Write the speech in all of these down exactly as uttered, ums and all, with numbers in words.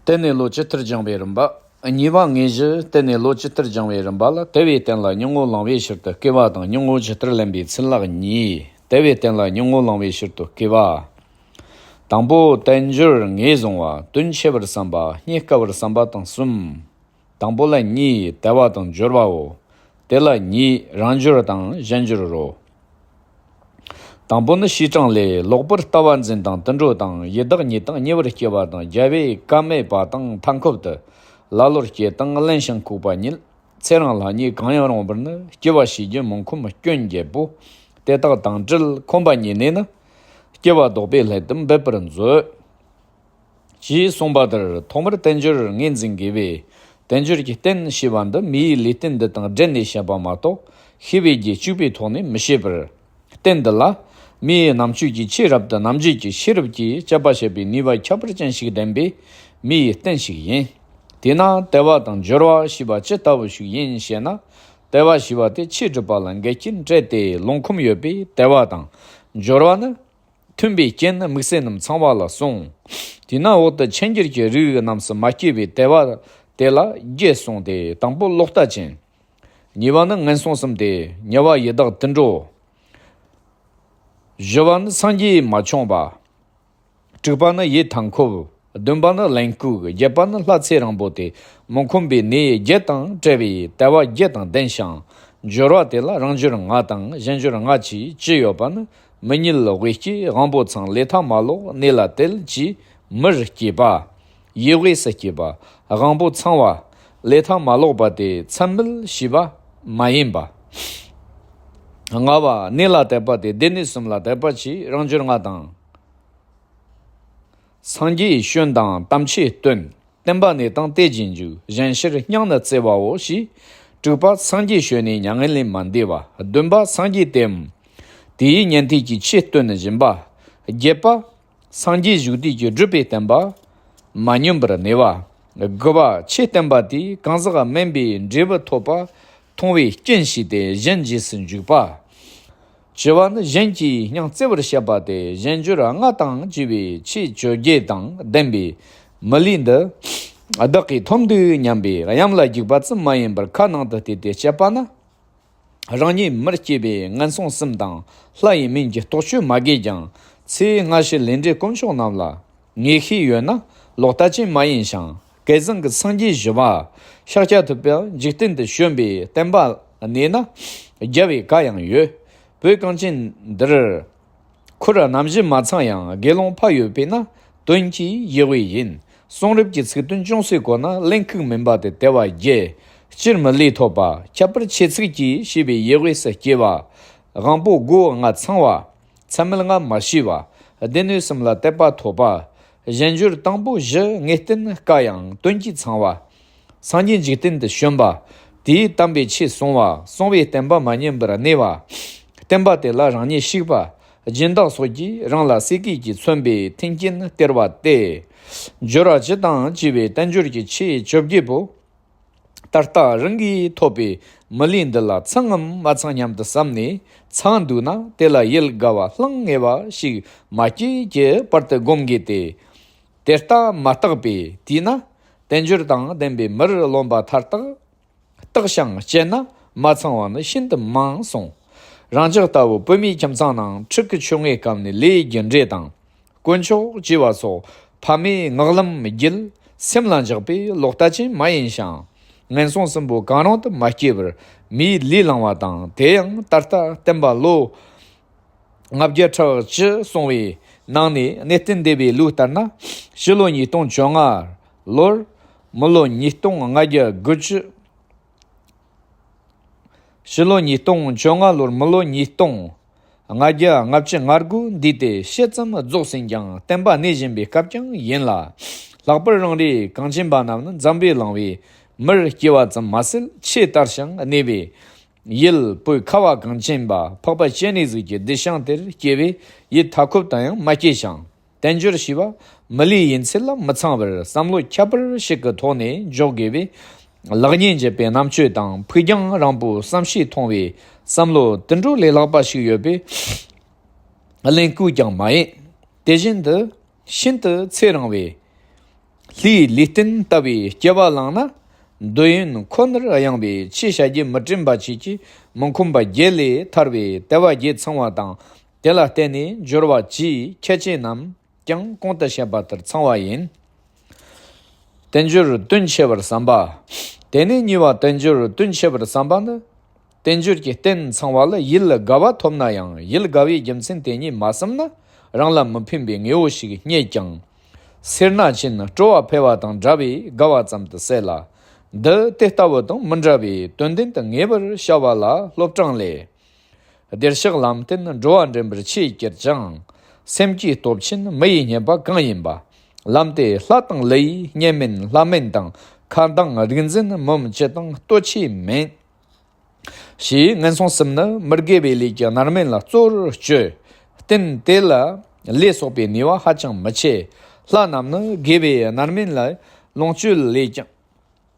རྟེན་ནས་བློ་ཇི་ལྟར་སྦྱང་བའི་རིམ་པ། གཉིས་པ་དངོས་གཞི་རྟེན་ནས་བློ་ཇི་ལྟར་སྦྱང་བའི་རིམ་པ་ལ། དལ་བའི་རྟེན་ལ་སྙིང་པོ་བླང་བའི་ཕྱིར་དུ་བསྐུལ་བ་དང་སྙིང་པོ་ཇི་ལྟར་ལེན་པའི་ཚུལ་ལག་གཉིས། དལ་བའི་རྟེན་ལ་སྙིང་པོ་བླང་བའི་ཕྱིར་དུ་བསྐུལ་བ། དང་པོ་དལ་འབྱོར་ངོས་བཟུང་བ། དོན་ཆེ་བར་བསམ་པ། རྙེད་དཀའ་བར་བསམ་པ་དང་གསུམ། དང་པོ་ལ་གཉིས། དལ་བ་དང་འབྱོར་བའོ། དེ་ལ་གཉིས། རང་འབྱོར་དང་གཞན་འབྱོར་རོ། དང་པོ་ནི་བྱེ་བྲག་ལས། ལོག་པར་ལྟ་བ་འཛིན་དང་དུད་འགྲོ་དང་། ཡི་དྭགས་ཉིད་དང་ཉེ་བར་སྐྱེ་བ་དང་། རྒྱལ་བའི་བཀའ་མེད་པ་དང་། མཐའ་འཁོབ་ཏུ་ལ་ལོར་སྐྱེ་དང་། གླེན་ཞིང་ལྐུགས་པ་ཉིད། ཚེ་རིང་ལྷ་ཉིད་གང་ཡང་རུང་བར་ནི། སྐྱེ་བ་བྱེད་རྒྱུ་མི་ཁོམ་སྐྱོན་བརྒྱད་པོ། དེ་དག་དང་བྲལ་ཁོམ་པ་ཉིད་གནས་ན། སྐྱེ་བ་ལྡོག་པའི་སླད་དུ་འབད་པར་མཛོད། ཅེས་གསུངས་པ་ལྟར། ཐོག་མར་དལ་འབྱོར་ངོས་འཛིན་དགོས་པས། དལ་འབྱོར་གྱི་རྟེན་ཞེས་པ་འདི་མིའི་ལུས་རྟེན་འདི་དང་སྦྲེལ་ནས་བཤད་པ་མ་གཏོགས། ཤེས་པའི་རྒྱུད་གཅིག་པའི་ཐོག་ནས་མི་བཤད་པར། རྟེན་འདི་ལ། མིའི་རྣམ་དཔྱོད་ཀྱི་ཆོས་རབ་ཏུ་རྣམ་འབྱེད་ཀྱི་ཤེས་རབ་ཀྱིས་དཔྱད་པ་བྱས་པའི་ནུས་པ་ཁྱད་པར་ཅན་ཞིག་ལྡན་པས་མིའི་རྟེན་ཞིག་ཡིན། དེས་ན་དལ་བ་དང་འབྱོར་བ་ཞེས་པ་ཅི་ལྟ་བུ་ཞིག་ཡིན་ཞེ་ན། དལ་བ་ཞེས་པ་དེ་ཆོས་སྒྲུབ་པ་ལ་འགལ་རྐྱེན་བྲལ་ཏེ་ལོངས་ཁོམ་ཡོད་པས་དལ་བ་དང་། འབྱོར་བ་ནི། མཐུན་པའི་རྐྱེན་དམིགས་བསལ་རྣམས་ཚང་བ་ལ་གསུངས། དེས་ན་འོག་ཏུ་ཆོས་འབྱོར་གྱི་རིགས་རྣམས་སུ་མ་སྐྱེས་པའི་དལ་བ་དེ་ལ་བརྒྱད་གསུངས་ཏེ། དང་པོ་ལོག་ལྟ་ཅན། གཉིས་པ་ནི་ངན་སོང་གསུམ་སྟེ། ཉེ་བ་ཡི་དྭགས་དུད་འགྲོ། བཞི་བ་ནི་སངས་རྒྱས་མ་བྱུང་བ། དྲུག་པ་ནི་ཡིད་མཐའ་འཁོབ། བདུན་པ་ནི་གླེན་ལྐུགས། བརྒྱད་པ་ནི་ལྷ་ཚེ་རིང་པོ་སྟེ། མི་ཁོམ་པའི་གནས་བརྒྱད་དང་བྲལ་བའི་དལ་བ་བརྒྱད་དང་ལྡན་ཞིང་། འབྱོར་བ་དེ་ལ་རང་འབྱོར་ལྔ་དང་གཞན་འབྱོར་ལྔ་བཅས་བཅུ་ཡོད་པ་ནི། མི་ཉིད་དབུས་སྐྱེས་དབང་པོ་ཚང་། ལས་མཐའ་མ་ལོག་གནས་ལ་དལ་གྱིས་མིར་སྐྱེས་པ། ཡུལ་དབུས་སུ་སྐྱེས་པ། དབང་པོ་ཚང་བ། ལས་མཐའ་མ་ལོག་པ་དེ་མཚམས་མེད་ཞེས་པ་མ་ཡིན་པ། ལྔ་བ་གནས་ལ་དད་པ་སྟེ། སྡེ་སྣོད་གསུམ་ལ་དད་པ་བཅས་རང་འབྱོར་ལྔ་དང་། སངས་རྒྱས་བྱོན་དང་དམ་ཆོས་སྟོན། བསྟན་པ་གནས་དང་དེ་རྗེས་འཇུག་གཞན་ཕྱིར་སྙིང་ནི་བརྩེ་བའོ་ཞེས། དྲུག་པ་སངས་རྒྱས་བྱོན་ནས་མྱ་ངན་ལས་མ་འདས་པ། བདུན་པ་སངས་རྒྱས་དེའམ། དེའི་ཉན་ཐོས་ཀྱིས་ཆོས་སྟོན་བཞིན་པ། བརྒྱད་པ། སངས་རྒྱས་བཞུགས་དུས་ཀྱི་སྒྲུབ་པའི་བསྟན་པ། མ་ཉམས་པར་གནས་པ། དགུ་པ་ཆོས་བསྟན་པ་དེས་གང་ཟག་དམན་པའི་འབྲས་བུ་ཐོབ་པ། མཐོང་བའི་རྐྱེན་བྱས་ཏེ་གཞན་རྗེས་སུ་འཇུག་པ། བཅུ་བ་ནི་གཞན་གྱིས་སྙིང་བརྩེ་བར་བཤད་པ་སྟེ། གཞན་འབྱོར་ལྔ་དང་བཅས་པའི་ཆོས་བཅོ་བརྒྱད་དང་ལྡན་པའི་མི་ལུས་འདི། བདག་གིས་ཐོབ་འདོད་སྙམ་པའི་གཡམ་ལ་རྒྱུག་པ་ཙམ་མ་ཡིན་པར་ཁ་ནང་དུ་བལྟས་ཏེ་དཔྱད་པ་ན། རང་ཉིད་མིར་སྐྱེས་པའི་ངན་སོང་གསུམ་དང་ལྷ་ཡི་མིང་གི་རྟོགས་བརྗོད་མ་དགོས་ཀྱང་། ཚེ་སྔ་ཕྱི་ལས་འབྲས་དཀོན་མཆོག་རྣམས་ལ་ངེས་ཤེས་ཡོད་ན་ལོག་ལྟ་ཅན་མ་ཡིན་ཞིང་། སྐལ་བཟང་གི་སངས་རྒྱས་བཞི་པ་ཤཱཀྱ་ཐུབ་པ་འཇིག་རྟེན་དུ་བྱོན་པའི་བསྟན་པ་གནས་ན་རྒྱལ་བའི་བཀའ་ཡང་ཡོད། བོད་གངས་ཅན་འདིར། འཁོར་རྣམ་བཞི་མ་ཚང་ཡང་དགེ་སློང་ཕ་ཡོད་པས་ན་དོན་གྱི་ཡུལ་དབུས་ཡིན། གསུང་རབ་ཀྱི་ཚིག་དོན་ཅུང་ཟད་གོ་ན་གླེན་ལྐུགས་མིན་པ་དེ་དལ་བ་བརྒྱད། སྤྱིར་མི་ལུས་ཐོབ་པ་ཁྱད་པར་ཆེ་ཚིག་གིས་ཞེས་པའི་ཡུལ་དབུས་སུ་སྐྱེ་བ། དབང་པོ་སྒོ་ལྔ་ཚང་བ། མཚམས་མེད་ལྔ་མ་ཤེས་པ། སྡེ་སྣོད་གསུམ་ལ་དད་པ་ཐོབ་པ། གཞན་འབྱོར་དང་པོ་བཞི་ངེས་བསྟན་དཀའ་ཡང་དོན་གྱིས་ཚང་བ། སངས་རྒྱས་འཇིག་རྟེན་དུ་བྱོན་པ། དེས་དམ་པའི་ཆོས་གསུང་བ། གསུང་བའི་བསྟན་པ་མ་ཉམས་པར་གནས་པ། བསྟན་པ་དེ་ལ་རང་ཉིད་ཞུགས་པ། སྦྱིན་བདག་སོགས་ཀྱིས་རང་ལ་སེ་གོལ་གྱིས་མཚོན་པའི་མཐུན་རྐྱེན་སྟེར་བ་སྟེ། འབྱོར་བ་བཅུ་དང་བཅས་པའི་དལ་འབྱོར་གྱི་ཆོས་བཅོ་བརྒྱད་པོ། ད་ལྟ་རང་གིས་ཐོབ་པའི་མི་ལུས་འདི་ལ་ཚང་ངམ་མ་ཚང་སྙམ་དུ་བསམ་ནས་ཚང་འདུག་ན། དེ་ལ་ཡིད་དགའ་བ་བླང་ངེས་པ་ཞིག་མ་སྐྱེས་ཀྱི་བར་དུ་སྒོམ་དགོས་ཏེ། དེ་ལྟ་མ་བརྟགས་པས་དེས་ན་དལ་འབྱོར་དང་ལྡན་པའི་མིར་རློམ་པ་མཐར་ཐུག་བརྟགས་ཤིང་དཔྱད་ན་མ་ཚང་བ་ནི་ཤིན་ཏུ་མང་གསུངས། རང་ཅག་ལྟ་བུ་བོད་མིའི་ཁྱིམ་ཚང་ནང་ཕྲུ་གུ་ཆུང་ངུའི་སྐབས་ནས་ལས་རྒྱུ་འབྲས་དང་དཀོན་མཆོག་ཅེས་པ་སོགས་ཕ་མའི་ངག་ལམ་བརྒྱུད་སེམས་ལ་འཇགས་པས་ལོག་ལྟ་ཅན་མ་ཡིན་ཞིང་། ངན་སོང་གསུམ་པོ་གང་རུང་དུ་མ་སྐྱེ་བར་མིའི་ལུས་བླང་བ་དང་། དེ་ཡང་ད་ལྟ་བསྟན་པ་ལོ། ལྔ་བརྒྱ་ཕྲག་བཅུ་སོང་བའི་ནང་ནས་གནས་བརྟན་སྡེ་པའི་ལུགས་ལྟར་ན། ཕྱི་ལོ་ཉིས་སྟོང་བཅོ་ལྔ་ལོར་མི་ལོ་ཉིས་སྟོང་ལྔ་བརྒྱ་དགུ་བཅུ། ཕྱི་ལོ་ཉིས་སྟོང་བཅོ་ལྔ་ལོར་མི་ལོ་ཉིས་སྟོང་ལྔ་བརྒྱ་ལྔ་བཅུ་ང་དགུ་འདས་ཏེ་ཕྱེད་ཙམ་རྫོགས་ཟིན་ཀྱང་བསྟན་པ་གནས་བཞིན་པའི་སྐབས་ཀྱང་ཡིན་ལ། ལྷག་པར་རང་རེའི་གངས་ཅན་པ་རྣམས་ནི་འཛམ་བུའི་གླིང་པའི་མིར་སྐྱེ་བ་ཙམ་མ་ཟད་ཆེས་དར་ཞིང་གནས་པའི། ཡུལ་བོད་ཁ་བ་གངས་ཅན་པ་འཕགས་པ་སྤྱན་རས་གཟིགས་ཀྱི་གདུལ་ཞིང་དེར་སྐྱེ་བས་ཡིད་མཐའ་འཁོབ་ཏུ་ཡང་མ་སྐྱེས་ཤིང་། དལ་འབྱོར་ཞེས་པ་མི་ལུས་ཡིན་ཚད་ལ་མི་ཚང་བར་བསམ་བློ་ཁྱད་པར་ཞིག་གི་ཐོག་ནས་འཇོག་དགོས་པས། ལེགས་ཉེས་འབྱེད་པའི་རྣམ་དཔྱོད་དང་ཕུགས་རྒྱང་རིང་པོའི་བསམ་ཤེས་མཐོང་བའི་བསམ་བློ་དུད་འགྲོ་ལས་ལྷག་པ་ཞིག་ཡོད་པས། གླེན་ལྐུགས་ཀྱང་མ་ཡིན། དེ་བཞིན་དུ་ཤིན་ཏུ་ཚེ་རིང་བའི་ ལྷའི་ལུས་རྟེན་ལྟ་བུའི་སྐྱེ་བ་བླངས་ན། འདོད་ཡོན་ཁོ་ནར་གཡེང་བའི་ཆོས་བྱ་རྒྱུ་མི་དྲན་པ་བཅས་ཀྱི་མི་ཁོམ་པ་བརྒྱད་ལས་ཐར་བའི་དལ་བ་བརྒྱད་ཚང་བ་དང་། དེ་ལ་བརྟེན་ནས་འབྱོར་བ་བཅས་ཁྱད་ཆོས་རྣམས་ཀྱང་གོང་དུ་བཤད་པ་ལྟར་ཚང་བ་ཡིན། དལ་འབྱོར་དོན་ཆེ་བར་བསམ་པ། དེ་ནས་གཉིས་པ་དལ་འབྱོར་དོན་ཆེ་བར་བསམ་པ་ནི། དལ་འབྱོར་གྱི་རྟེན་ཚང་བ་ལ་ཡིད་དགའ་བ་ཐོབ་ན་ཡང་ཡིད་དགའ་བའི་རྒྱུ་མཚན་དེ་ཉིད་མ་བསམ་ན་རང་ལ་མི་ཕན་པའི་དངོས་པོ་ཞིག་རྙེད་ཀྱང་། སེར་སྣ་ཅན་སྤྲོ་བ་འཕེལ་བ་དང་འདྲ་བའི་དགའ་བ་ཙམ་དུ་ཟད་ལ། འདི་དེ་ལྟ་བུ་དང་མི་འདྲ་བའི་དོན་ལྡན་དུ་ངེས་པར་བྱ་བ་ལ་སློབ་སྦྱོང་ལས། བདེར་གཤེགས་ལམ་བསྟན་འགྲོ་བ་འདྲེན་པར་ཆེས་བསྐྱེད་ཅིང་། སེམས་བསྐྱེད་སྟོབས་ཆེན་མི་ཡི་བསྙེན་པ་གང་ཡིན་པ། ལམ་དེ་ལྷ་དང་ཀླུ་ཡི་བསྙེན་མིན་ལྷ་མིན་དང་ཁ་མདངས་རིག་འཛིན་མིན་སྤྱི་དང་ལྟོ་ཆས་མིན། ཞེས་ངན་སོང་གསུམ་ནི་མི་དགེ་བའི་ལས་ཀྱི་རྣམ་སྨིན་ལ་གཙོ་བོར་བརྗོད། རྟེན་དེ་ལ་ལས་གསོག་པའི་ནུས་པ་ཧ་ཅང་མི་ཆེ། ལྷ་རྣམས་ནི་དགེ་བའི་རྣམ་སྨིན་ལ་ལོངས་སྤྱོད་ལས་ཀྱང་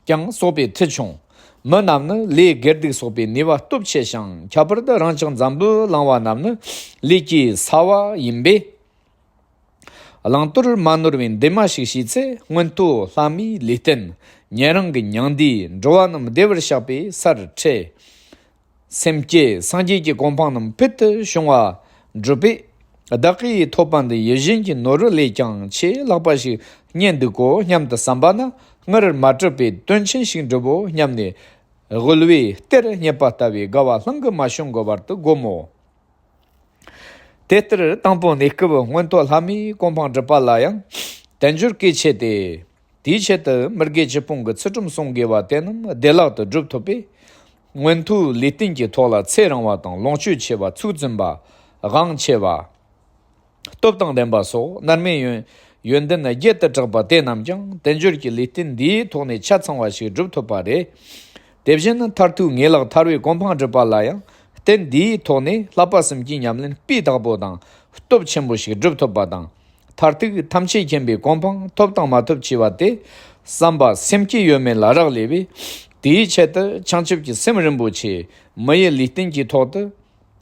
ཀྱང་གསོག་པའི་མཐུ་ཆུང་། མི་རྣམས་ནི་ལས་དགེ་སྡིག་གསོག་པའི་ནུས་པ་སྟོབས་ཆེ་ཞིང་། ཁྱད་པར་དུ་རང་ཅག་འཛམ་བུ་གླིང་བ་རྣམས་ནི་ལས་ཀྱི་ས་བ་ཡིན་པས། བླང་དོར་མ་ནོར་བའི་འདུན་མ་ཞིག་བྱས་ཚེ། མངོན་མཐོ་ལྷ་མིའི་ལུས་རྟེན་ཉན་རང་གི་མྱང་འདས་འགྲོ་བ་རྣམས་བདེ་བར་གཤེགས་པའི་སར་འཕྲད། སེམས་བསྐྱེད་སངས་རྒྱས་ཀྱི་གོ་འཕང་རྣམས་ཕུལ་དུ་བྱུང་བ་འགྲུབ་པས། བདག་གིས་ཐོབ་པ་འདི་ཡིད་བཞིན་གྱི་ནོར་བུ་ལས་ཀྱང་ཆེས་ལྷག་པ་ཞིག་རྙེད་འདུག་གོ་སྙམ་དུ་བསམ་པ་ན། སྔར་མ་གྲུབ་པའི་དོན་ཆེན་ཞིག་འགྲུབ་བོ་སྙམ་ནས། དབུལ་བའི་གཏེར་རྙེད་པ་ལྟ་བུའི་དགའ་བ་ལྷུན་གྱིས་མ་བྱུང་གི་བར་དུ་བསྒོམ་མོ། དེ་ལྟར་དང་པོ་གནས་སྐབས་མངོན་མཐོ་ལྷ་མིའི་གོ་འཕང་སྒྲུབ་པ་ལ་ཡང་དལ་འབྱོར་གལ་ཆེ་སྟེ། དེའི་ཆེད་དུ་མི་དགེ་བཅུ་སྤོང་གི་ཚུལ་ཁྲིམས་སྲུང་དགོས་པ་དེ་རྣམས་བདེ་བླག་ཏུ་སྒྲུབ་ཐུབ་པས། མངོན་མཐོའི་ལུས་རྟེན་གྱི་ཐོག་ལ་ཚེ་རིང་བ་དང་ལོངས་སྤྱོད་ཆེ་བ་ཚུགས་བཙུན་པ། དབང་ཆེ་བ། སྟོབས་དང་ལྡན་པ་སོགས་རྣམ་སྨིན་ཡོན་ཡོན་ཏན་བརྒྱད་དུ་གྲགས་པ་དེ་རྣམས་ཀྱང་དལ་འབྱོར་གྱི་ལུས་རྟེན་འདིའི་ཐོག་ནས་ཆ་ཚང་བ་ཞིག་སྒྲུབ་ཐུབ་པ་རེད། དེ་བཞིན་མཐར་ཐུག་ངེས་ལེགས་ཐར་བའི་གོ་འཕང་སྒྲུབ་པ་ལ་ཡང་རྟེན་འདིའི་ཐོག་ནས་བསླབ་པ་གསུམ་གྱི་ཉམས་ལེན་སྤུས་དག་པོ་དང་སྟོབས་ཆེན་པོ་ཞིག་སྒྲུབ་ཐུབ་པ་དང་། མཐར་ཐུག་ཐམས་ཅད་མཁྱེན་པའི་གོ་འཕང་ཐོབ་དང་མ་ཐོབ་ཅེས་པ་དེ་བསམ་པ་སེམས་བསྐྱེད་ཡོད་མེད་ལ་རག་ལས་པས། དེའི་ཆེད་དུ་བྱང་ཆུབ་ཀྱི་སེམས་རིན་པོ་ཆེ་མི་ཡི་ལུས་རྟེན་གྱི་ཐོག་ཏུ་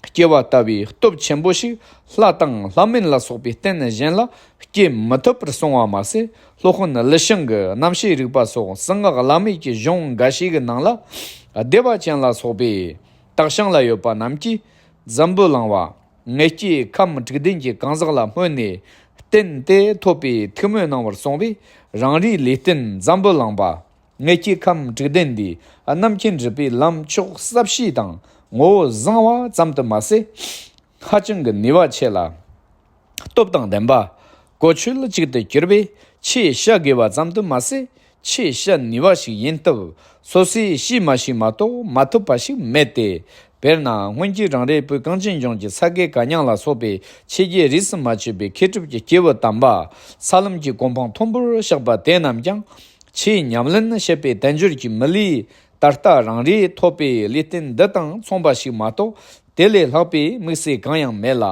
སྐྱེ་བ་ལྟ་བུའི་སྟོབས་ཆེན་པོ་ཞིག་ལྷ་དང་ལྷ་མིན་ལ་སོགས་པའི་རྟེན་གཞན་ལ་སྐྱེ་མི་ཐུབ་པར་གསུངས་པ་མ་ཟད། སློབ་དཔོན་ལི་ཤིང་གི་རྣམ་བཤད་རིག་པ་སོགས་གསང་སྔགས་བླ་མེད་ཀྱི་གཞུང་འགའ་ཞིག་གི་ནང་ལ། བདེ་བ་ཅན་ལ་སོགས་པའི་དག་ཞིང་ལ་ཡོད་པ་རྣམས་ཀྱིས་འཛམ་བུ་གླིང་བ་ངེད་ཀྱི་ཁམས་དྲུག་ལྡན་གྱི་གང་ཟག་ལ་སྨོན་ནས་རྟེན་དེ་ཐོབ་པའི་ཐུགས་སྨོན་གནང་བར་གསུངས་པས། རང་རེའི་ལུས་རྟེན་འཛམ་བུ་གླིང་པ། ངེད་ཀྱི་ཁམས་དྲུག་ལྡན་འདིའི་རྣམ་མཁྱེན་སྒྲུབ་པའི་ལམ་མཆོག་ཟབ་ཞི་དང་ངོ་བོ་བཟང་བ་ཙམ་དུ་མ་ཟད། ཧ་ཅང་གི་ནུས་པ་ཆེ་ལ། སྟོབས་དང་ལྡན་པ། གོ་ཆོད་གཅིག་ཏུ་གྱུར་པས་ཆེས་བྱ་དགོས་པ་ཙམ་དུ་མ་ཟད། ཆེས་བྱ་ནུས་པ་ཞིག་ཡིན་སྟབས། སོ་སོས་ཤེས་མ་ཤེས་མ་གཏོགས་མ་ཐུབ་པ་ཞིག་མེད་དེ། དཔེར་ན། སྔོན་གྱི་རང་རེའི་བོད་གངས་ཅན་ལྗོངས་ཀྱི་ས་དགེ་བཀའ་རྙིང་ལ་སོགས་པའི་ཆོས་བརྒྱད་རིས་སུ་མ་ཆད་པའི་མཁས་གྲུབ་ཀྱི་སྐྱེས་བུ་དམ་པ། ས་ལམ་གྱི་གོ་འཕང་མཐོན་པོར་གཤེགས་པ་དེ་རྣམས་ཀྱང་། ཆོས་ཉམས་ལེན་བྱེད་པའི་དལ་འབྱོར་གྱི་མི་ལུས་ད་ལྟ་རང་རེས་ཐོབ་པའི་ལུས་རྟེན་འདི་དང་མཚུངས་པ་ཞིག་མ་གཏོགས། དེ་ལས་ལྷག་པའི་དམིགས་བསལ་གང་ཡང་མེད་ལ།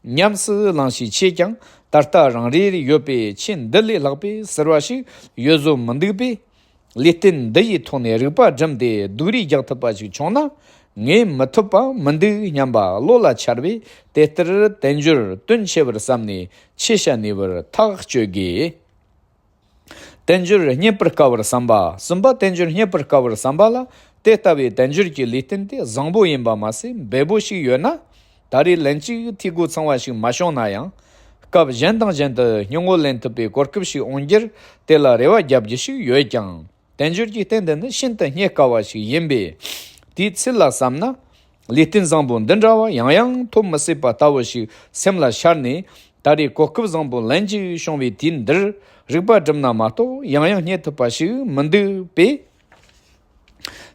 ཉམས་སུ་བླངས་ཤས་ཆེས་ཀྱང་ད་ལྟ་རང་རེར་ཡོད་པའི་ཆོས་འདི་ལས་ལྷག་པའི་ཟུར་བ་ཞིག་ཡོད་བཟོ་མི་འདུག་པས། ལུས་རྟེན་འདི་ཡི་ཐོག་ནས་རིག་པ་བསྒྲིམས་ཏེ་སྡུག་རུས་རྒྱག་ཐུབ་པ་ཞིག་བྱུང་ན། ངས་མི་ཐུབ་པ་མི་འདུག་སྙམ་པ་བློ་ལ་འཆར་བས། དེ་ལྟར་དལ་འབྱོར་དོན་ཆེ་བར་བསམས་ནས་ཆེ་བྱ་ནུས་པར་ཐག་གཅོད་དགོས། དལ་འབྱོར་རྙེད་པར་དཀའ་བར་བསམ་པ། གསུམ་པ་དལ་འབྱོར་རྙེད་པར་དཀའ་བར་བསམ་པ་ལ། དེ་ལྟ་བུའི་དལ་འབྱོར་གྱི་ལུས་རྟེན་དེ་བཟང་པོ་ཡིན་པ་མ་ཟད་འབེལ་པོ་ཞིག་ཡོད་ན། ད་རེས་ལན་གཅིག་ཐོས་དགོས་ཚང་བ་ཞིག་མ་བྱུང་ན་ཡང་། སྐབས་གཞན་དང་གཞན་དུ་སྙིང་བོ་ལེན་ཐུབ་པའི་གོ་སྐབས་ཤིག་འོང་རྒྱུར་དེ་ལ་རེ་བ་རྒྱབ་རྒྱུ་ཞིག་ཡོད་ཀྱང་། དལ་འབྱོར་གྱི་རྟེན་འདི་ནི་ཤིན་ཏུ་རྙེད་དཀའ་བ་ཞིག་ཡིན་པས། དེའི་ཚུལ་ལ་བསམ་ན། ལུས་རྟེན་བཟང་པོ་འདི་འདྲ་བ་ཡང་ཡང་ཐོབ་མི་སྲིད་པ་ལྟ་བུ་ཞིག་སེམས་ལ་ཤར་ནས། ད་རེས་གོ་སྐབས་བཟང་པོ་ལན་གཅིག་བྱུང་བའི་དུས་འདིར་རིག་པ་བསྒྲིམས་ན་མ་གཏོགས་ཡང་ཡང་རྙེད་ཐུབ་པ་ཞིག་མི་འདུག་པས།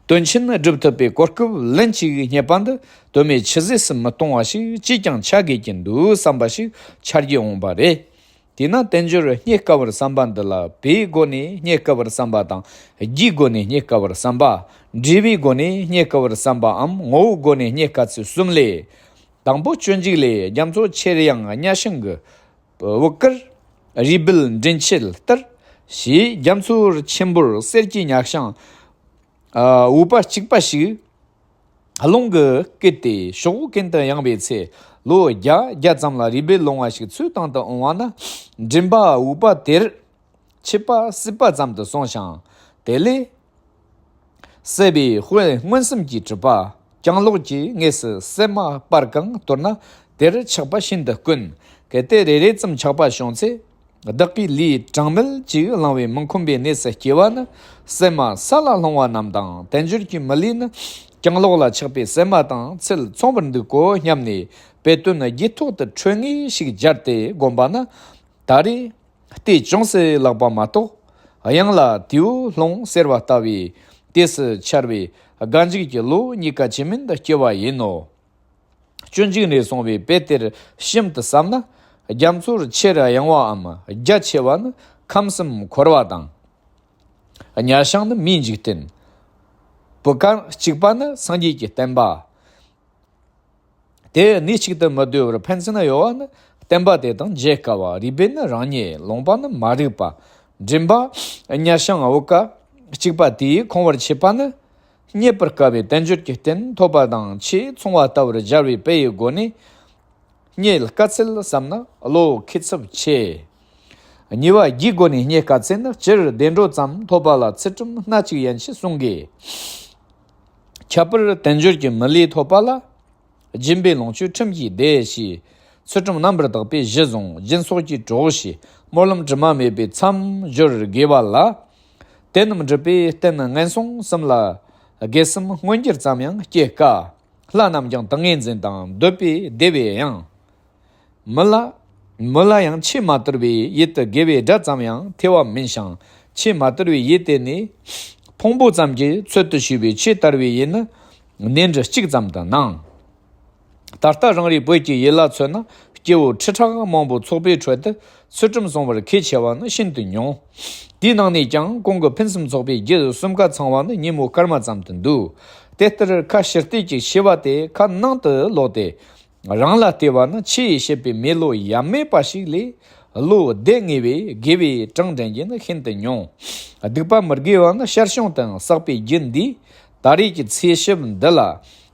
དོན་ཆེན་སྒྲུབ་ཐུབ་པའི་གོ་སྐབས་ལན་གཅིག་རྙེད་པ་འདི་དོན་མེད་ཆུད་ཟོས་སུ་མི་གཏོང་བ་ཞིག་ཅིས་ཀྱང་ཆགས་དགོས་ཀྱི་འདུག་བསམ་པ་ཞིག་འཆར་རྒྱུ་འོང་བ་རེད། དེས་ན་དལ་འབྱོར་རྙེད་དཀའ་བར་བསམ་པ་འདི་ལ་བོའི་སྒོ་ནས་རྙེད་དཀའ་བར་བསམ་པ་དང་། རྒྱུའི་སྒོ་ནས་རྙེད་དཀའ་བར་བསམ་པ། འབྲས་བུའི་སྒོ་ནས་རྙེད་དཀའ་བར་བསམ་པའམ་ངོ་བོའི་སྒོ་ནས་རྙེད་དཀའ་ཚུལ་གསུམ་ལས། དང་པོ་སྤྱོད་འཇུག་ལས། རྒྱ་མཚོ་ཆེར་ཡངས་གཉའ་ཤིང་གི་དབུ་དཀར། རུས་སྦལ་མགྲིན་བཅད་ལྟར། ཞེས་རྒྱ་མཚོ་ཆེན་པོར་གསེར་གྱི་གཉའ་ཤིང་། ཨ། འུག་པ་གཅིག་པ་ཞིག་རླུང་གིས་བསྐུལ་ཏེ་ཕྱོགས་ཀུན་ཏུ་ཡངས་པའི་ཚེ། ལོ་བརྒྱ་བརྒྱ་ཙམ་ལ་རུས་སྦལ་ལོང་བ་ཞིག་ཚུར་དང་དུ་འོང་བ་ན། མགྲིན་པ་འུག་པ་དེར་ ཆད་པ་སྲིད་པ་ཙམ་དུ་སོང་ཞིང་། དེ་ལས་སྲིད་པའི་དཔལ་མངོན་སུམ་གྱིས་གྲུབ་པ་གྱང་ལོག་གིས་དངོས་སུ་སྲིད་མ་སྤར་གང་གཏོར་ན། དེར་ཆགས་པ་ཤིན་ཏུ་དཀོན། གལ་ཏེ་རེ་རེ་ཙམ་ཆགས་པ་བྱུང་ཚེ། བདག་གིས་ལུས་གྲངས་མེད་ཅིག་བླངས་པའི་མི་ཁོམ་པའི་གནས་སུ་སྐྱེ་བ་ནི། སྲིད་མ་ས་ལ་ལྷུང་བ་རྣམས་དང་། དལ་འབྱོར་གྱི་མི་ལུས་ནི། གྱང་ལོག་ལ་ཆགས་པའི་སྲིད་མ་དང་ཚུལ་མཚུངས་པར་འདུག་གོ་སྙམ་ནས། དཔེ་དོན་རྒྱུད་ཐོག་ཏུ་འཕྲོས་ངེས་ཤིག་སྦྱར་ཏེ་བསྒོམས་པ་ན། ད་རེས་ལྟས་ཅུང་ཟད་ལེགས་པ་མ་གཏོགས། གཡང་ལ་དེའུ་ལྷུང་ཟེར་བ་ལྟ་བུའི་དུས་སུ་འཆར་བའི་དགའ་འཇིགས་ཀྱི་བློ་གཉིས་ཀ་ཇི་མིན་དུ་སྐྱེ་བ་ཡིན་ནོ། སྤྱོད་འཇུག་ནས་གསུངས་པའི་དཔེ་དེར་ཞིབ་ཏུ་བསམ་ན། རྒྱ་མཚོར་ཆེར་གཡེང་བའམ་རྒྱ་ཆེ་བ་ནི་ཁམས་གསུམ་འཁོར་བ་དང་། གཉའ་ཤིང་ནི་མིའི་འཇིག་རྟེན། བུ་ག་གཅིག་པ་ནི་སངས་རྒྱས་ཀྱི་བསྟན་པ། དེ་གནས་གཅིག་ཏུ་མི་སྡོད་པར་ཕན་ཚུན་གཡོ་བ་ནི་བསྟན་པ་དེ་དང་འབྱེད་དཀའ་བ། རུས་སྦལ་ནི་རང་ཉིད། ལུང་པ་ནི་མ་རིག་པ། མགྲིན་པ་གཉའ་ཤིང་བུ་ག་གཅིག་པ་དེས་ཁོང་བར་ཆད་པ་ནི། རྙེད་པར་དཀའ་བའི་དལ་འབྱོར་གྱི་རྟེན་ཐོབ་པ་དང་ཆེས་མཚུངས་པ་ལྟ་བུར་སྦྱར་བའི་དཔེ་ཡི་སྒོ་ནས། རྙེད་དཀའ་ཚུལ་བསམ་ན་བློ་འཁེལ་ཚབས་ཆེ། གཉིས་པ་རྒྱུའི་སྒོ་ནས་རྙེད་དཀའ་ཚུལ་ནི། སྤྱིར་བདེ་འགྲོ་ཙམ་ཐོབ་པ་ལ་ཚུལ་ཁྲིམས་སྣ་གཅིག་ཡན་ཆད་བསྲུང་དགོས། ཁྱད་པར་དལ་འབྱོར་གྱི་མི་ལུས་ཐོབ་པ་ལ། སྦྱིན་པའི་ལོངས་སྤྱོད་ཁྲིམས་ཀྱིས་བདེ་ཞེས། ཚུལ་ཁྲིམས་རྣམ་པར་དག་པའི་གཞི་བཟུང་། སྦྱིན་སོགས་ཀྱིས་གྲོགས་ཞེས། སྨོན་ལམ་དྲི་མ་མེད་པའི་མཚམས་སྦྱོར་དགོས་པ་ལ། དེ་རྣམས་སྒྲུབ་པའི་རྟེན་ངན་སོང་གསུམ་ལ། དགེ་གསུམ་མངོན་གྱུར་ཙམ་ཡང་སྐྱེ་དཀའ། ལྷ་རྣམས་ཀྱང་ཏིང་ངེ་འཛིན་དང་འདོད་པས་བདེ་བས་ཡང་། མི་ལ། མི་ལ་ཡང་ཆེས་མ་དུལ་བའི་ཡུལ་དུ་དགེ་བའི་སྒྲ་ཙམ་ཡང་ཐོས་པ་མིན་ཞིང་། ཆེས་མ་དུལ་བའི་ཡུལ་དེ་ནི། ཕུང་པོ་ཙམ་གྱི་ཚོད་དུ་བྱས་པའི་ཆེས་དལ་བའི་ཡུལ་ནི། གནས་འདྲུ་གཅིག་ཙམ་དུ་སྣང་། ད་ལྟ་རང་རེའི་བོད་ཀྱི་ཡུལ་ལ་མཚོན་ན། སྐྱེ་བོ་ཁྲི་ཕྲག་མང་པོ་ཚོགས་པའི་ཁྲོད་དུ། ཚུལ་ཁྲིམས་བསྲུང་བར་མཁས་ཆེ་བ་ནི་ཤིན་ཏུ་ཉུང་། དེའི་ནང་ནས་ཀྱང་གོང་གི་ཕུན་སུམ་ཚོགས་པའི་རྒྱུད་གསུམ་ཀ་ཚང་བ་ནི་ཉིན་མོ་སྐར་མ་ཙམ་དུ་འདུག། དེ་ལྟར་ཁ་ཕྱིར་བལྟས་ཀྱི་ཤེས་པ་དེ་ཁ་ནང་དུ་ལོག་སྟེ། རང་ལ་བལྟས་པ་ནི་ཆེས་ཡི་བྱེད་པའི་མེ་ལོང་ཡ་མེད་པ་ཞིག་ལས། བློ་བདེ་ངེས་པའི་དགེ་བའི་གྲངས་འདྲེན་རྒྱུ་ནི་ཤིན་ཏུ་ཉུང་། སྡིག་པ་མི་དགེ་བ་ནི་ཞར་བྱུང་དུ་བསགས་པའི་རྒྱུ་འདིས། ད་རེས་ཀྱི་ཚེ་ཞིབ་འདི་ལ།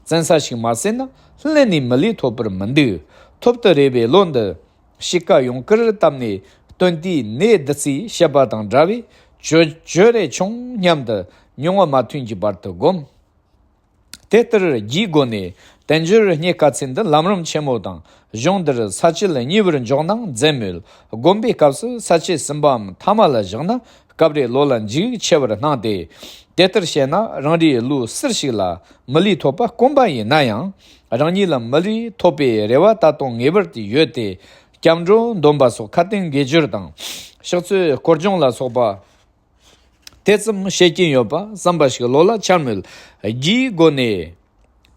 བཙན་ས་ཞིག་མ་ཟིན་ན། ལྷན་ནས་མི་ལུས་ཐོབ་པར་མི་འདུག། ཐོབ་ཏུ་རེ་བའི་བློ་འདི། གཤིས་ཀ་ཡོངས་ཀར་བཏབ་ནས། སྟོན་དུས་ནད་བདུད་རྩིས་བཤད་པ་དང་འདྲ་བའི། བཅོས་བཅོས་རེ་ཆུང་སྙམ་དུ། མྱོང་བ་མ་ཐོན་གྱི་བར་དུ་བསྒོམ། དེ་ལྟར་རྒྱུའི་སྒོ་ནས་དལ་འབྱོར་རྙེད་དཀའ་ཚུལ་འདི་ལམ་རིམ་ཆེན་མོ་དང་། གཞུང་འདིར་ས་བཅད་གཉིས་པར་འཇོག་ན་མཛད་མོད། སྒོམ་པའི་སྐབས་སུ་ས་བཅད་གསུམ་པའམ་ཐ་མ་ལ་བཞག་ན། སྐབས་རེ་བློ་ལ་འཇུག་ཆེ་བར་སྣང་སྟེ། དེ་ལྟར་བཤད་ན་རང་རེའི་བློ་ཟུར་ཞིག་ལ་མི་ལུས་ཐོབ་པ་དཀོན་པ་ཡིན་ན་ཡང་། རང་ཉིད་ལ་མི་ལུས་ཐོབ་པའི་རེ་བ་ད་དུང་ངེས་པར་དུ་ཡོད་དེ། སྐྱབས་འགྲོ་འདོན་པ་སོགས་ཁ་ཏོན་དགེ་སྦྱོར་དང་། ཕྱག་ཚོད་སྐོར་སྦྱོང་ལ་སོགས་པ། དེ་ཙམ་བཤད་ཀྱིན་ཡོད་པ་བསམ་པ་ཞིག་བློ་ལ་འཆར་མོད། རྒྱུའི་སྒོ་ནས་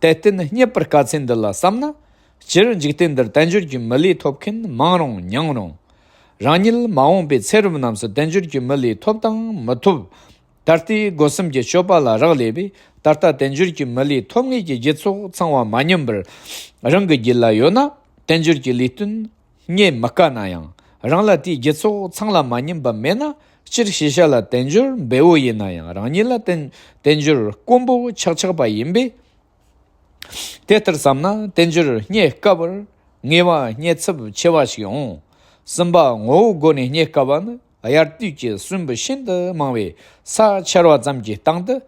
དལ་རྟེན་རྙེད་པར་དཀའ་ཚེ་འདི་ལ་བསམ་ན། སྤྱིར་འཇིག་རྟེན་འདིར་དལ་འབྱོར་གྱི་མི་ལུས་ཐོབ་མཁན་མང་རུང་ཉུང་རུང་། རང་ཉིད་མ་འོངས་པའི་ཚེ་རབས་རྣམས་སུ་དལ་འབྱོར་གྱི་མི་ལུས་ཐོབ་དང་མི་ཐོབ། ད་ལྟའི་སྒོ་གསུམ་གྱི་སྤྱོད་པ་ལ་རག་ལས་པས། ད་ལྟ་དལ་འབྱོར་གྱི་མི་ལུས་ཐོབ་ངེས་ཀྱི་རྒྱུ་ཚོགས་ཚང་བ་མ་ཉམས་པར། རང་གི་རྒྱུད་ལ་ཡོད་ན། དལ་འབྱོར་གྱི་ལུས་རྟེན་རྙེད་མི་དཀའ་ན་ཡང་། རང་ལ་དེའི་རྒྱུ་ཚོགས་ཚང་ལ་མ་ཉམས་པ་མེད་ན། སྤྱིར་ཤེས་བྱ་ལ་དལ་འབྱོར་འབེལ་པོ་ཡིན་ན་ཡང་། རང་ཉིད་ལ་དལ་དལ་འབྱོར་དཀོན་པོ་ཆགས་ཆགས་པ་ཡིན་པས། དེ་ལྟར་བསམ་ན་དལ་འབྱོར་རྙེད་དཀའ་བར། ངེས་པ་རྙེད་ཚབས་ཆེ་བ་ཞིག་འོང་། གསུམ་པ་ངོ་བོའི་སྒོ་ནས་རྙེད་དཀའ་བ་ནི། དབྱར་དུས་ཀྱི་སྲིན་འབུ་ཤིན་ཏུ་མང་བས་ས་འཆར་བ་ཙམ་གྱི་སྟེང་དུ།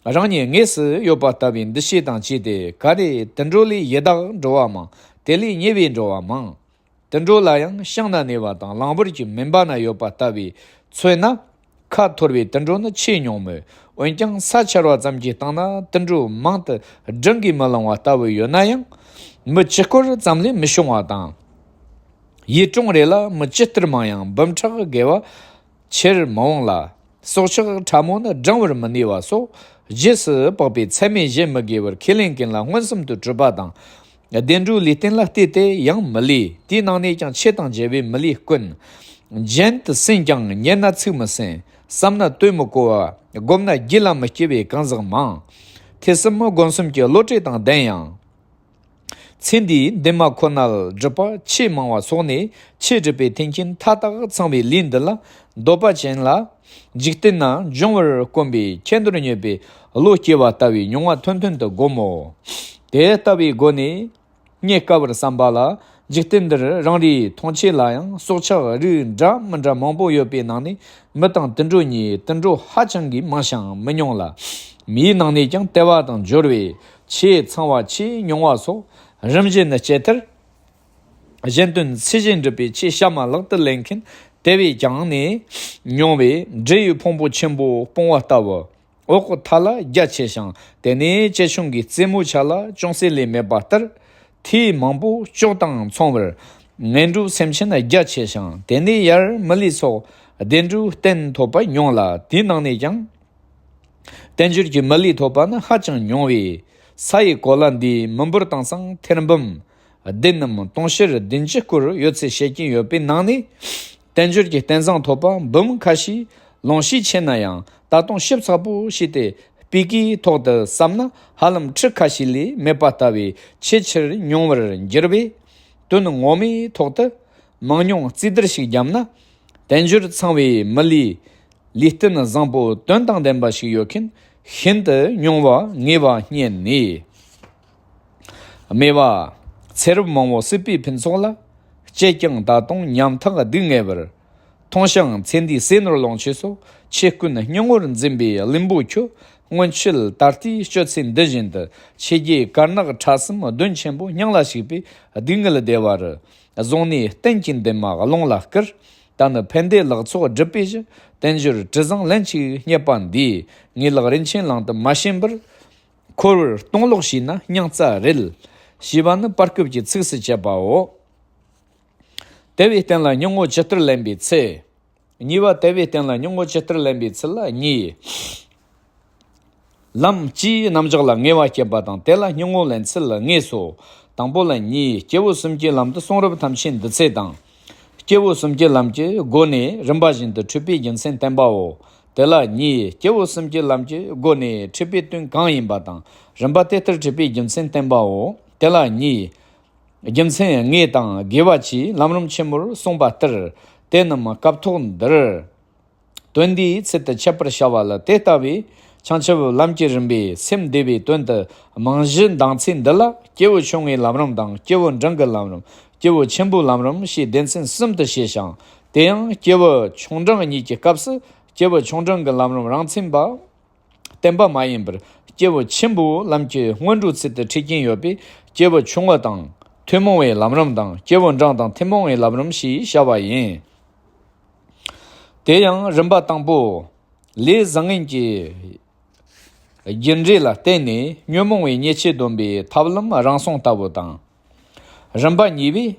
རང་ཉིད་དངོས་སུ་ཡོད་པ་ལྟ་བུའི་འདུ་ཤེས་དང་བཅས་ཏེ། ག་རེ་དུད་འགྲོ་ལས་ཡི་དྭགས་འགྲོ་བ་མང་། དེ་ལས་ཉེ་བའི་འགྲོ་བ་མང་། དུད་འགྲོ་ལ་ཡང་ཤིང་ན་གནས་པ་དང་གླང་བུར་གྱི་མུན་པ་ན་ཡོད་པ་ལྟ་བུས་མཚོན་ན། ཁ་འཐོར་བའི་དུད་འགྲོ་ནི་ཆེས་ཉུང་མོད། འོན་ཀྱང་ས་འཆར་བ་ཙམ་གྱི་སྟེང་ན་དུད་འགྲོ་མང་དུ་བགྲང་གིས་མི་ལང་བ་ལྟ་བུ་ཡོད་ན་ཡང་། མི་གཅིག་སྐོར་ཙམ་ལས་མི་ཤོང་བ་དང་། ཡུལ་གྲོང་རེ་ལ་མི་ཇི་ལྟར་མང་ཡང་འབུམ་ཕྲག་བརྒལ་བ་ཆེར་མི་འོང་ལ། སྲོག་ཆགས་ཕྲ་མོ་ནི་བགྲང་བར་མི་ནུས་པ་སོགས། རྗེས་སུ་དཔག་པའི་ཚད་མས་གཞལ་མི་དགོས་པར་ཁས་ལེན་མཁན་ལ་མངོན་སུམ་དུ་གྲུབ་པ་དང་། བདེ་འགྲོའི་ལུས་རྟེན་ལ་ལྟོས་ཏེ་ཡང་མི་ལུས། དེའི་ནང་ནས་ཀྱང་ཆེ་དང་རྒྱས་པའི་མི་ལུས་དཀོན། གཞན་དུ་ཟིན་ཀྱང་ཉེར་ན་ཚིག་མི་ཟིན། བསམ་ན་དོན་མི་གོ་བ། བསྒོམས་ན་རྒྱུད་ལ་མི་སྐྱེ་བའི་གང་ཟག་མང་། ཐོས་བསམ་སྒོམ་གསུམ་གྱི་བློ་གྲོས་དང་ལྡན་ཡང་། ཚེ་འདིའི་འདུན་མ་ཁོ་ནར་སྒྲུབ་པ་ཆེས་མང་བ་སོགས་ནས། ཆོས་སྒྲུབ་པའི་མཐུན་རྐྱེན་མཐའ་དག་ཚང་བའི་ལུས་འདི་ལ། འདོད་པ་ཅན་ལ་འཇིག་རྟེན་ན་འབྱུང་བར་དཀོན་པའི་ཁྱད་འདོར་རྙེད་པའི་བློ་སྐྱེ་བ་ལྟ་བུའི་མྱོང་བ་ཐོན་ཐོན་དུ་བསྒོམ་མོ། དེ་ལྟ་བུའི་སྒོ་ནས་རྙེད་དཀའ་བར་བསམ་པ་ལ། འཇིག་རྟེན་འདིར་རང་རེའི་མཐོང་ཆོས་ལ་ཡང་སྲོག་ཆགས་རིགས་འདྲ་མི་འདྲ་མང་པོ་ཡོད་པའི་ནང་ནས་མི་དང་དུད་འགྲོ་གཉིས། དུད་འགྲོ་ཧ་ཅང་གི་མང་ཞིང་མི་ཉུང་ལ། མིའི་ནང་ནས་ཀྱང་དལ་བ་དང་འབྱོར་བས་ཆེས་ཚངས་པ་ཆེས་ཉུང་བ་སོགས། རིམ་བཞིན་སྐྱེ་མཐར་གཞན་དོན་ཚུལ་བཞིན་སྒྲུབ་པའི་ཆོས་གཤའ་མ་ལག་ཏུ་ལེན་མཁན་དེ་བས་ཀྱང་ནི་ཉུང་བས། འབྲས་ཡོས་ཕུང་པོ་ཆེན་པོ་སྤུངས་པ་ལྟ་བུ། འོག་གི་མཐའ་ལ་རྒྱ་ཆེ་ཞིང་། དེ་ནས་ལྕེ་ཆུང་གི་རྩེ་མོ་ཆ་ལ་ཅུང་ཟད་ལས་མེད་པ་ལྟར། མཐའི་མང་པོ་སྐྱོགས་དང་མཚུངས་པར། ངན་འགྲོའི་སེམས་ཅན་རྒྱ་ཆེ་ཞིང་། དེ་ནས་ཡར་མི་ལུས་སོགས་བདེ་འགྲོའི་རྟེན་ཐོབ་པ་ཉུང་ལ། དེའི་ནང་ནས་ཀྱང་། དལ་འབྱོར་གྱི་མི་ལུས་ཐོབ་པ་ནི་ཧ་ཅང་ཉུང་བས། ས་ཡི་གོ་ལ་འདིའི་མི་འབོར་དེང་སང་ཐེར་འབུམ་བདུན་ནམ་དུང་ཕྱུར་བདུན་ཅུ་སྐོར་ཡོད་ཚུལ་བཤད་ཀྱིན་ཡོད་པའི་ནང་ནས། དལ་འབྱོར་གྱི་རྟེན་བཟང་ཐོབ་པ་འབུམ་ཁ་ཤས་ལོངས་ཤས་ཆེ་ན་ཡང་། ད་དུང་ཞིབ་ཚགས་པོ་བྱས་ཏེ་སྤུས་ཀའི་ཐོག་ཏུ་བསམ་ན། ཧ་ལམ་ཁྲི་ཁ་ཤས་ལས་མེད་པ་ལྟ་བུའི་ཆེས་ཆེར་ཉུང་བར་འགྱུར་བས། དོན་ངོ་མའི་ཐོག་ཏུ་མང་ཉུང་རྩིས་བསྡུར་ཞིག་བརྒྱབ་ན། དལ་འབྱོར་ཚང་བའི་མི་ལུས་ལུས་རྟེན་བཟང་པོ་དོན་དང་ལྡན་པ་ཞིག་ཡོད་མཁན་ཤིན་ཏུ་ཉུང་བ་ངེས་པ་བསྙད་ནས། སྨྲས་པ། ཚེ་རབས་མང་པོ་སྲིད་པའི་ཕུན་ཚོགས་ལ། སྤྱད་ཀྱང་ད་དུང་ཉམ་ཐག་སྡུག་བསྔལ་བར། མཐོང་ཞིང་ཚེ་འདིའི་ཟས་ནོར་ལོངས་སྤྱོད་སོགས། ཆོས་ཀུན་སྙིང་པོར་འཛིན་པའི་བླུན་པོ་ཁྱོད། སྔོན་ཆད་ད་ལྟའི་སྤྱོད་ཚུལ་འདི་བཞིན་དུ། ཆོས་བརྒྱད་དཀར་ནག་ཁྲ་གསུམ་གདོན་ཆེན་པོ། སྙིང་ལ་ཞུགས་པའི་སྡུག་བསྔལ་བདེ་བ་རུ། བཟུང་ནས་གཏན་གྱི་འདུན་མ་ཀློང་ལ་བསྐུར། ད་ནི་ཕན་བདེ་ལེགས་ཚོགས་སྒྲུབ་པའི་གཞི། དལ་འབྱོར་དྲི་བཟང་ལན་གཅིག་རྙེད་པ་འདིའི། ངེས་ལེགས་རིན་ཆེན་ལམ་དུ་མ་ཕྱིན་པར། འཁོར་བར་སྟོང་ལོག་བྱས་ན་སྙིང་རྩ་རེད། ཞེས་པ་ནི་བར་སྐབས་ཀྱི་ཚིགས་སུ་བཅད་པའོ། དལ་བའི་རྟེན་ལ་སྙིང་པོ་ཇི་ལྟར་ལེན་པའི་ཚུལ། གཉིས་པ། དལ་བའི་རྟེན་ལ་སྙིང་པོ་ཇི་ལྟར་ལེན་པའི་ཚུལ་ལ་གཉིས། ལམ་སྤྱིའི་རྣམ་གཞག་ལ་ངེས་པ་བསྐྱེད་པ་དང་། དེ་ལ་སྙིང་པོ་ལེན་ཚུལ་ལ་ངེས་སོ། དང་པོ་ལ་གཉིས། སྐྱེས་བུ་གསུམ་གྱི་ལམ་དུ་གསུང་རབ་ཐམས་ཅད་འདུ་ཚུལ་དང་། སྐྱེས་བུ་གསུམ་གྱི་ལམ་གྱི་སྒོ་ནས་རིམ་པ་བཞིན་དུ་འཁྲིད་པའི་རྒྱུ་མཚན་བསྟན་པའོ། དེ་ལ་གཉིས། སྐྱེས་བུ་གསུམ་གྱི་ལམ་གྱི་སྒོ་ནས་འཁྲིད་པའི་དོན་གང་ཡིན་པ་དང་། རིམ་པ་དེ་ལྟར་འཁྲིད་པའི་རྒྱུ་མཚན་བསྟན་པའོ། དེ་ལ་གཉིས། རྒྱུ་མཚན་ལྔས་དང་དགེ་བ་བཅས་ལམ་རིམ་ཆེན་མོར་གསུངས་པ་ལྟར། དེ་རྣམས་སྐབས་ཐོག་འདིར་དོན་འདིའི་ཚུལ་དུ་འཆད་པར་བྱ་བ་ལ། དེ་ལྟ་བུའི་བྱང་ཆུབ་ལམ་གྱི་རིམ་པས་སེམས་བདེ་བའི་དོན་དུ་རྨང་གཞི་འདིང་ཚུལ་འདི་ལ། སྐྱེས་བུ་ཆུང་ངུའི་ལམ་རིམ་དང་། སྐྱེས་བུ་འབྲིང་གི་ལམ་རིམ། སྐྱེས་བུ་ཆེན་པོའི་ལམ་རིམ་ཞེས་སྡེ་ཚན་གསུམ་དུ་ཕྱེ་ཞིང་། དེ་ཡང་སྐྱེས་བུ་ཆུང་འབྲིང་གཉིས་ཀྱི་སྐབས་སུ། སྐྱེས་བུ་ཆུང་འབྲིང་གི་ལམ་རིམ་རང་མཚན་པ་བསྟན་པ་མ་ཡིན་པར། སྐྱེས་བུ་ཆེན་པོའི་ལམ་གྱི་སྔོན་འགྲོའི་ཚུལ་དུ་འཁྲིད་ཀྱིན་ཡོད་པས། སྐྱེས་བུ་ཆུང་ངུ་དང་ཐུན་མོང་བའི་ལམ་རིམ་དང་། སྐྱེས་བུ་འབྲིང་དང་ཐུན་མོང་བའི་ལམ་རིམ་ཞེས་བྱ་བ་ཡིན། དེ་ཡང་རིམ་པ་དང་པོ། ལས་བཟང་ངན་གྱི་རྒྱུ་འབྲས་ལ་བརྟེན་ནས་ཉོན་མོངས་པའི་ཉེས་སྤྱོད་སྡོམ་པའི་ཐབས་ལམ་རང་སྲུང་ལྟ་བུ་དང་། རིམ་པ་གཉིས་པས།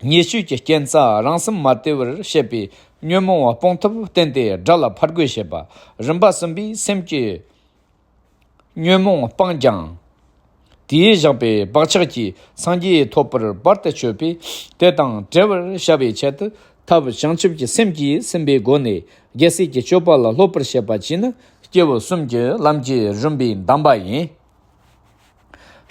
ཉེས་སྤྱོད་ཀྱི་རྐྱེན་རྩ་རང་སེམས་མ་དེ་བར་བྱེད་པའི་ཉོན་མོངས་པ་སྤོང་ཐབས་བསྟན་ཏེ་དགྲ་ལ་ཕར་རྒོལ་བྱེད་པ། རིམ་པ་གསུམ་པས་སེམས་ཀྱི་ཉོན་མོངས་སྤངས་ཀྱང་། དེས་བཞག་པའི་བག་ཆགས་ཀྱིས་སངས་རྒྱས་ཐོབ་པར་བར་དུ་གཅོད་པས། དེ་དང་བྲལ་བར་བྱ་བའི་ཆེད་དུ། ཐབས་བྱང་ཆུབ་ཀྱི་སེམས་ཀྱིས་ཟིན་པའི་སྒོ་ནས་རྒྱལ་སྲས་ཀྱི་སྤྱོད་པ་ལ་སློབ་པར་བྱེད་པ་བཅས་ནི། སྐྱེས་བུ་གསུམ་གྱི་ལམ་གྱི་རིམ་པའི་གདམས་པ་ཡིན།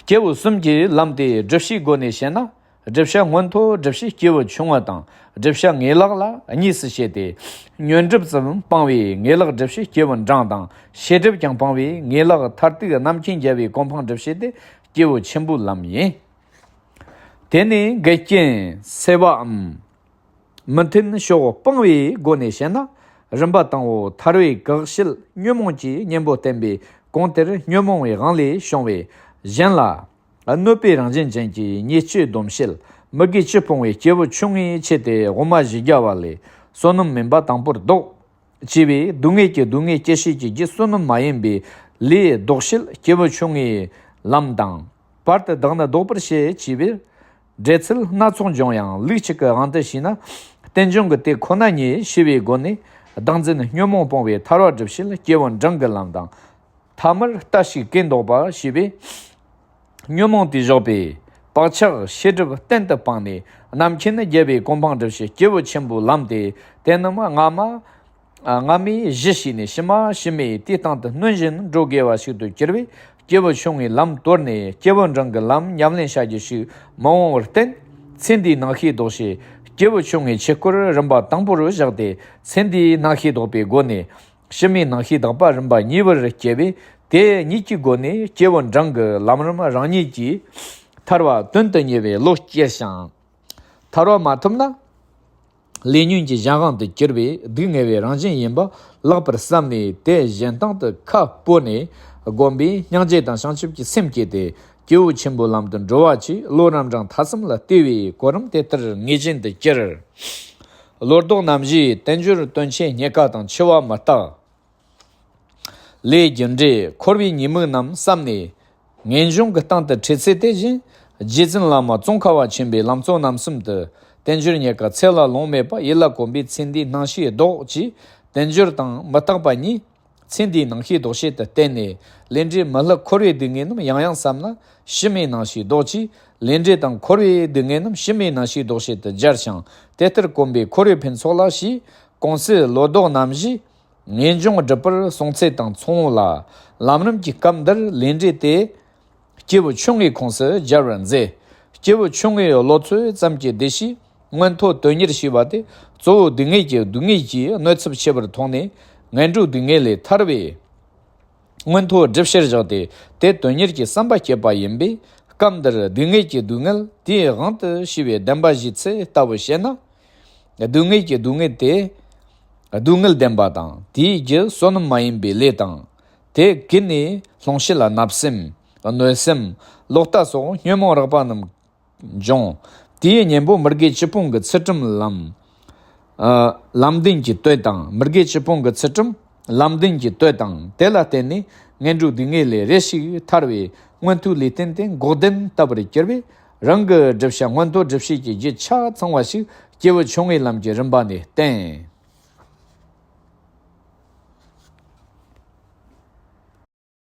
སྐྱེས་བུ་གསུམ་གྱི་ལམ་དེ་བསྒྲུབ་བྱའི་སྒོ་ནས་བཤད་ན། བསྒྲུབ་བྱ་སྔོན་མཐོ་བསྒྲུབ་བྱའི་སྐྱེས་བུ་ཆུང་ངུ་དང་། བསྒྲུབ་བྱ་ངེས་ལེགས་ལ་གཉིས་སུ་ཕྱེ་སྟེ། ཉོན་སྒྲིབ་ཙམ་སྤང་བའི་ངེས་ལེགས་བསྒྲུབ་བྱའི་སྐྱེས་བུ་འབྲིང་དང་། བྱེད་སྒྲིབ་ཀྱང་སྤང་བའི་ངེས་ལེགས་མཐར་ཐུག་རྣམ་མཁྱེན་རྒྱལ་བའི་གོ་འཕང་བསྒྲུབ་བྱ་དེ་སྐྱེས་བུ་ཆེན་པོའི་ལམ་ཡིན། དེ་ནས་འགལ་རྐྱེན་སེལ་བའམ། མི་མཐུན་ཕྱོགས་སྤང་བའི་སྒོ་ནས་བཤད་ན། རིམ་པ་དང་པོ་ཐར་པའི་གེགས་བྱེད་ཉོན་མོངས་ཀྱི་གཉེན་པོ་བསྟན་པས། གོང་དེར་ཉོན་མོངས་པའི་དབང་ལས་བྱུང་བའི་གཞན་ལ་གནོད་པའི་རང་བཞིན་ཅན་གྱི་ཉེས་སྤྱོད་སྡོམ་བྱེད་མི་དགེ་བཅུ་སྤོང་བའི་སྐྱེས་བུ་ཆུང་ངུའི་ཆེད་དེ་དབུ་མ་བཞི་བརྒྱ་པ་ལས་བསོད་ནམས་མིན་པ་དང་པོར་ལྡོག་ཅེས་པའི་སྡུག་བསྔལ་གྱི་སྡུག་བསྔལ་སྐྱེད་བྱེད་ཀྱི་རྒྱུ་བསོད་ནམས་མ་ཡིན་པའི་ལས་ལྡོག་བྱེད་སྐྱེས་བུ་ཆུང་ངུའི་ལམ་དང་། བར་དུ་བདག་ནི་ལྡོག་པར་བྱེད་ཅེས་པའི་འགྲེལ་ཚུལ་སྣ་ཚོགས་འབྱུང་ཡང་། ལུགས་གཅིག་གི་དབང་དུ་བྱས་ན། རྟེན་འབྱུང་གི་དེ་ཁོ་ན་ཉིད་ཤེས་པའི་སྒོ་ནས། བདག་འཛིན་ཉོན་མོངས་སྤོང་བའི་ཐར་པ་སྒྲུབ་བྱེད་སྐྱེས་བུ་འབྲིང་གི་ལམ་དང་། ཐ་མར་ལྟ་ཞིག་གེ་ལྡོག་པ་ཞེས་པས། ཉོན་མོངས་དེ་བཞག་པའི་བག་ཆགས་ཤེས་སྒྲིབ་གཏན་དུ་སྤངས་ནས། རྣམ་མཁྱེན་རྒྱལ་བའི་གོ་འཕང་སྒྲུབ་བྱེད་སྐྱེས་བུ་ཆེན་པོའི་ལམ་སྟེ། དེ་རྣམས་སྔ་མ། སྔ་མས་གཞི་བྱས་ནས་ཕྱི་མ་ཕྱི་མས་དེའི་སྟེང་དུ་སྣོན་བཞིན་འགྲོ་དགོས་པ་ཞིག་ཏུ་གྱུར་པས། སྐྱེས་བུ་ཆུང་ངུའི་ལམ་དོར་ནས་སྐྱེས་བུ་འབྲིང་གི་ལམ་ཉམས་ལེན་བྱ་རྒྱུ་ཞིག་མི་འོང་བར་བརྟེན། ཚེ་འདིའི་རྣམ་ཤེས་ལྡོག་བྱེད་སྐྱེས་བུ་ཆུང་ངུའི་ཆོས་སྐོར་རིམ་པ་དང་པོ་རུ་བཞག་སྟེ། ཚེ་འདིའི་རྣམ་ཤེས་ལྡོག་པའི་སྒོ་ནས་ཕྱི་མའི་རྣམ་ཤེས་དག་པ་རིམ་པ་གཉིས་པར་སྐྱེ་བས། དེ་གཉིས་ཀྱི་སྒོ་ནས་སྐྱེས་བུ་འབྲིང་གི་ལམ་རིམ་རང་ཉིད་ཀྱིས་ ཐར་བ་དོན་དུ་གཉེར་བའི་བློ་སྐྱེས་ཤིང་། ཐར་བ་མ་ཐོབ་ན། ལས་ཉོན་གྱི་གཞན་དབང་དུ་གྱུར་པའི་སྡུག་བསྔལ་བའི་རང་བཞིན་ཡིན་པ་ལེགས་པར་བསམ་ནས། དེ་གཞན་དོན་དུ་ཁ་སྤོས་ནས། བསྒོམས་པས་སྙིང་རྗེ་དང་བྱང་ཆུབ་ཀྱི་སེམས་བསྐྱེད་དེ། སྐྱེས་བུ་ཆེན་པོའི་ལམ་དུ་འགྲོ་བ་གྱིས། བློ་རབ་འབྲིང་ཐ་གསུམ་ལ་ལྟོས་པའི་གོ་རིམ་དེ་ལྟར་ངེས་ཅན་དུ་གྱུར། བློ་ལྡོག་རྣམ་བཞིའི་རྟེན་འབྱུང་དོན་ཆེན་རྙེད་དཀའ་དང་འཆི་བ་མི་རྟག་ལས་རྒྱུ་འབྲས་འཁོར་བའི་ཉེས་དམིགས་རྣམས་བསམ་ནས། ངེས་འབྱུང་གི་སྟེང་དུ་འཁྲིད་ཚེ། དེ་བཞིན་རྗེ་བཙུན་བླ་མ་ཙོང་ཁ་པ་ཆེན་པོའི་ལམ་གཙོ་རྣམ་གསུམ་དུ། རྟེན་འབྱུང་རྙེད་དཀའ་ཚེ་ལ་ལོང་མེད་པ། ཡིད་ལ་གོམས་པས་ཚེ་འདིའི་སྣང་ཤས་ལྡོག་ཅེས། རྟེན་འབྱུང་དང་མི་རྟག་པ་གཉིས། ཚེ་འདིའི་སྣང་ཤས་ལྡོག་བྱེད་དུ་བསྟན་ནས། ལས་འབྲས་མི་བསླུ་འཁོར་བའི་སྡུག་བསྔལ་རྣམས། ཡང་ཡང་བསམ་ན་ཕྱི་མའི་སྣང་ཤས་ལྡོག་ཅེས། ལས་འབྲས་དང་འཁོར་བའི་སྡུག་བསྔལ་རྣམས། ཕྱི་མའི་སྣང་ཤས་ལྡོག་བྱེད་དུ་སྦྱར་ཞིང་། དེ་ལྟར་གོམས་པས་འཁོར་བའི་ཕུན་ཚོགས་ལ་ཞེས། གོང་གསལ་བློ་ལྡོག་རྣམ་བཞི། ངེས་འབྱུང་སྒྲུབ་པར་གསུངས་ཚད་དང་མཚུངས་ལ། ལམ་རིམ་གྱི་སྐབས་འདིར་ལས་འབྲས་དེ། སྐྱེས་བུ་ཆུང་ངུའི་ཁོངས་སུ་སྦྱར་བར་མཛད། སྐྱེས་བུ་ཆུང་ངུའི་བློ་ཚོད་ཙམ་གྱི་བདེ་གཤེགས་མངོན་མཐོ་དོན་གཉེར་ཞེས་པ་དེ། གཙོ་བོ་སྡུག་བསྔལ་གྱི་སྡུག་བསྔལ་གྱི་གནོད་ཚབས་ཆེ་བར་མཐོང་ནས། ངན་འགྲོའི་སྡུག་བསྔལ་ལས་ཐར་བའི་མངོན་མཐོ་སྒྲུབ་ཕྱིར་བཞག་སྟེ། དེ་དོན་གཉེར་གྱི་བསམ་པ་བསྐྱེད་པ་ཡིན་པས། སྐབས་འདིར་སྡུག་བསྔལ་གྱི་སྡུག་བསྔལ་དེའི་དབང་དུ་བྱས་པའི་བདེན་པ་བཞིའི་ཚུལ་ལྟ་བུ་བཤད་ན། སྡུག་བསྔལ་གྱི་སྡུག་བསྔལ་དེ། སྡུག་བསྔལ་བདེན་པ་དང་། དེའི་རྒྱུ་བསོད་ནམས་མ་ཡིན་པའི་ལས་དང་། དེ་གིས་ནི་སློང་བྱེད་ལ་བརྣབ་སེམས། གནོད་སེམས། ལོག་ལྟ་སོགས་ཉོན་མོངས་རགས་པ་རྣམས་འབྱུང་། དེའི་གཉེན་པོ་མི་དགེ་བཅུ་སྤོང་གི་ཚུལ་ཁྲིམས་ལམ། ཨ། ལམ་བདུན་གྱི་དོན་དང་། མི་དགེ་བཅུ་སྤོང་གི་ཚུལ་ཁྲིམས་ལམ་བདུན་གྱི་དོན་དང་། དེ་ལ་བརྟེན་ནས་ངན་འགྲོའི་སྡུག་བསྔལ་ལས་རེ་ཞིག་ཐར་བའི་མངོན་མཐོའི་ལུས་རྟེན་དེ་འགོག་བདེན་ལྟ་བུར་གྱུར་པས། རང་གི་བསྒྲུབ་བྱ་མངོན་མཐོ་སྒྲུབ་བྱེད་ཀྱི་རྒྱུ་ཆ་ཚང་བ་ཞིག་སྐྱེས་བུ་ཆུང་ངུའི་ལམ་གྱི་རིམ་པ་ནས་བསྟན།